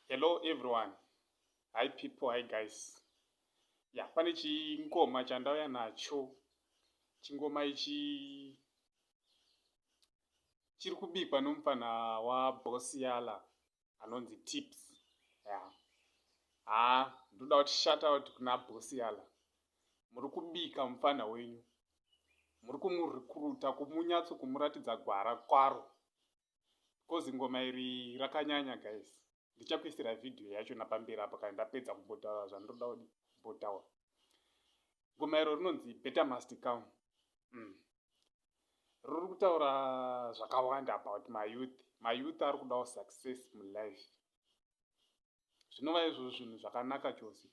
Hello everyone. Hi people, hi guys. Yeah, pane chingoma chandauya nacho. Chingoma ichi chiri kubikwa nomupfana waBoss Yala anonzi Tips. Yeah. Ah, ndoda kuti shout out kuna Boss Yala. Muri kubika mupfana wenyu. Muri kumurecruita kumunyatso kumuratidza gwara kwaro. Because ngoma iri rakanyanya guys. Ndichakuisira video yacho napamberi apa kana ndapedza kumbotaura zvandoda kumbotaura. Ngoma iro rinonzi Better Must Come. Riri kutaura zvakawanda about mayouth. Mayouth ari kudawo success mulife. Zvinova izvo zvinhu zvakanaka chose.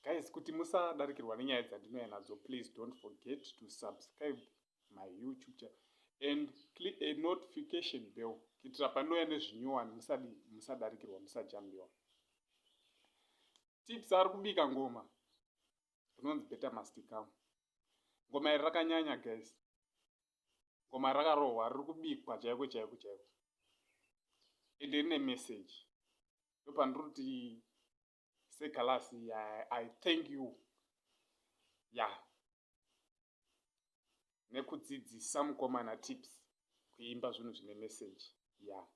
Guys, kuti musadarikirwa nenyaya dzandinouya nadzo, please don't forget to subscribe my YouTube channel and click a notification bell kuitira panouya nezvinyowani musadarikirwa, musajambiwa. Tips ari kubika ngoma rinonzi Better Must Come. Ngoma iri rakanyanya guys. Ngoma rakarohwa, riri kubikwa chaiko chaiko chaiko, ende rine message. Ndopandiri kuti segalasi I thank you ya yeah, nekudzidzisa mukomana Tips kuimba zvinhu zvine message ya yeah.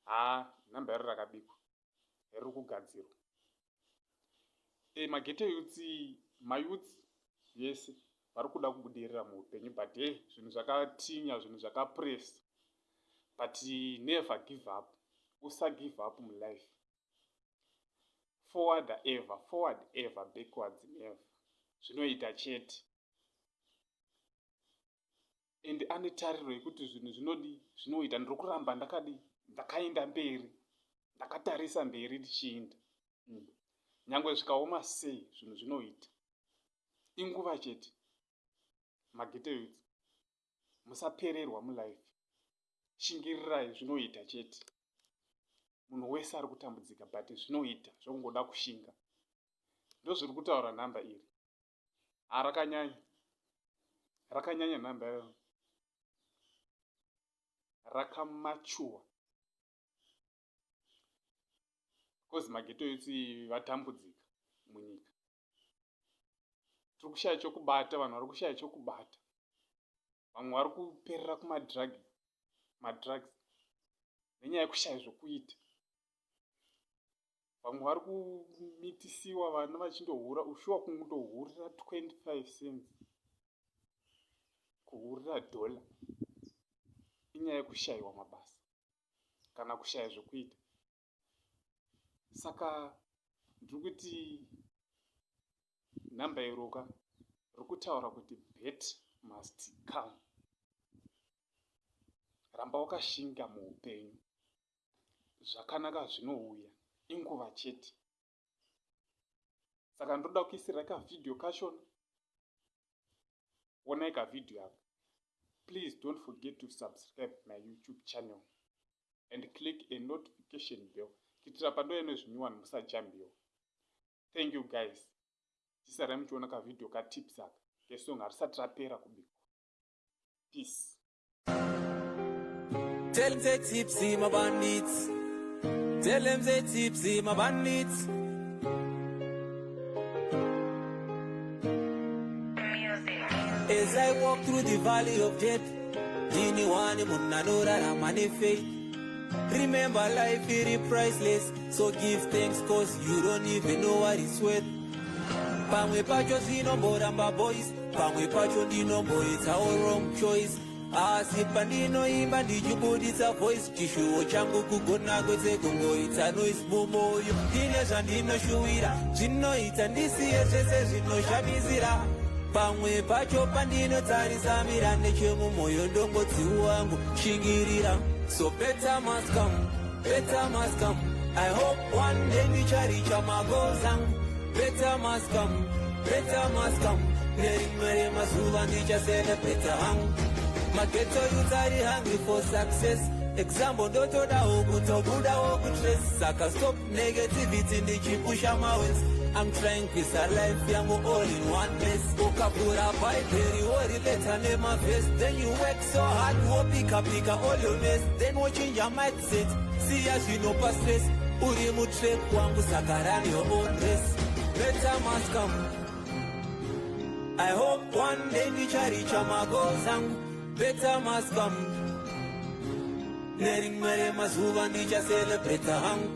Ha, nhamba iro rakabikwa, riri kugadzirwa. Maghetto youths, mayouths yese vari kuda kubudirira muupenyu, but hey, zvinhu zvakatinya, zvinhu zvakapress, but never give up. Usagive up mulife. Forward ever, forward ever, backwards never. Zvinoita chete. And ane tariro yekuti zvinhu zvinodi zvinoita. Ndiri kuramba ndakadi ndakaenda mberi, ndakatarisa mberi ndichiinda. Nyangwe zvikaoma sei, zvinhu zvinoita, inguva chete. Maghetto youths, musapererwa mulife, shingirirai, zvinoita chete. Munhu wese ari kutambudzika, but zvinoita, zvokungoda kushinga. Ndozviri kutaura nhamba iri. Harakanyanya, rakanyanya nhamba iro, rakamachuwa because maghetto youths vatambudzika munyika. Tiri kushaya chokubata, vanhu vari kushaya chokubata, vamwe vari kuperera kumadrug, madrugs, nenyaya yekushaya zvokuita. Vamwe vari kumitisiwa vana vachindohura, ushuwa kundohurira 25 cents, kuhurira dhola, inyaya yekushayiwa mabasa kana kushaya zvokuita. Saka ndiri kuti nhamba iroka riri kutaura kuti better must come. Ramba wakashinga muupenyu, zvakanaka zvinouya, inguva chete. Saka ndoda kuisira kavhidhiyo kachona, onai kavhidhiyo aka. Please don't forget to subscribe my YouTube channel and click a notification bell kuitira pandouya nezvinyowani musajambiwa. Thank you guys, tisarai muchiona kavhidhiyo kaTips aka kesong, harisati rapera kubikwa. Peace. Tell them say Tipsy my bandits. Tell them say Tipsy my bandits. As I walk through the valley of death, ndini wani munhu anorarama nefaith. Remember, life is priceless, so give thanks, 'cause you don't even know what it's worth. Pamwe pacho zvinomboramba boys, pamwe pacho ndinomboitawo wrong choice, asi pandinoimba ndichibuditsa voice, chishuwo changu kugona kwete kungoita noise. Mumoyo ndine zvandinoshuwira, zvinoita ndisiye zvese zvinoshamisira. Pamwe pacho pandinotarisa mira nechemumwoyo ndongoti wangu shingirira. So better must come, better must come. I hope one day ndicharicha magoals angu. Better must come, better must come. Nerimwe remazuva ndichacelebrata hangu. Maghetto youth ari hungry for success. Example, ndotodawo kutobudawo kustress, saka stop negativity, ndichipusha mawins. I'm trying kuisa life yangu all in one place. Ukavhura Bhaibheri worelata nemavhesi, then you work so hard, wopika pika all your mess, then wochinja mindset, siya zvinopa stress. Uri mutrack wangu, saka run your own race. Better must come. I hope one day ndicharicha magoals angu. Better must come. Nerimwe remazuva ndichacelebrata hangu.